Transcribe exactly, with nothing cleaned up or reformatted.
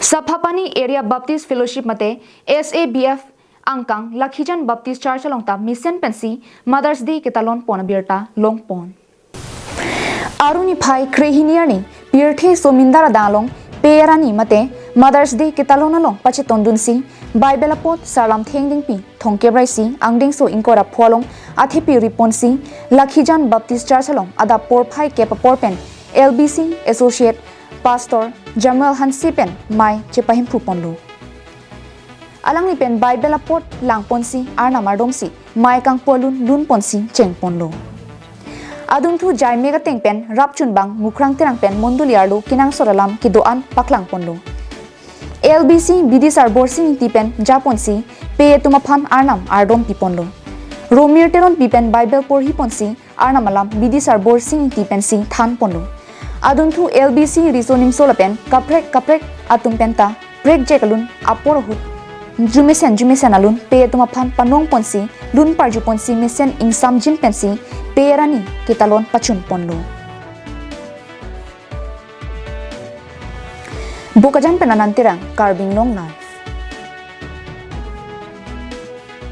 Saphapani Area Baptist Fellowship mate S A B F angkang Lakhijan Baptist Church along ta mesen pensi Mother's Day ketalon pon abirta longpon. Arni phai krehini arni pirthe somindar adang along pei arni mate Mother's Day ketalon along pachetondunsi Bible apot Sarlamthe Engdengpi, Thongkep Raisi, angdengso ingkoi ra pho along athepi riponsi Lakhijan Baptist Church along adap porphai kep apor pen L B C Associate Pastor Jamuel Hanse pen mei chepahemphu ponlo. Alangli pen Bible apot langponsi Arnam ardomsi mei kangpu alun lunponsi chengponlo. Adunthu jaimek ateng pen rapchunbang Mukrang Terang pen mondoli arlo kenangsot alam kedo-an paklangponlo. L B C B D sir Borsing Ingti pen japonsi pei atum aphan Arnam ardom piponlo. Romir Teronpi pen Bible porhiponsi Arnam alam B D sir Borsing Ingti pensi thanponlo. Adunthu L B C riso nimso lapen kaprek kaprek atum penta prekjek alun apor ahut jumesen jumesen alun pei atum aphan panongponsi lun parjuponsi mesen ingsamjin pensi pei arni ketalon pachunponlo. Bokajan pen Anand Terang, Karbi Anglong Live.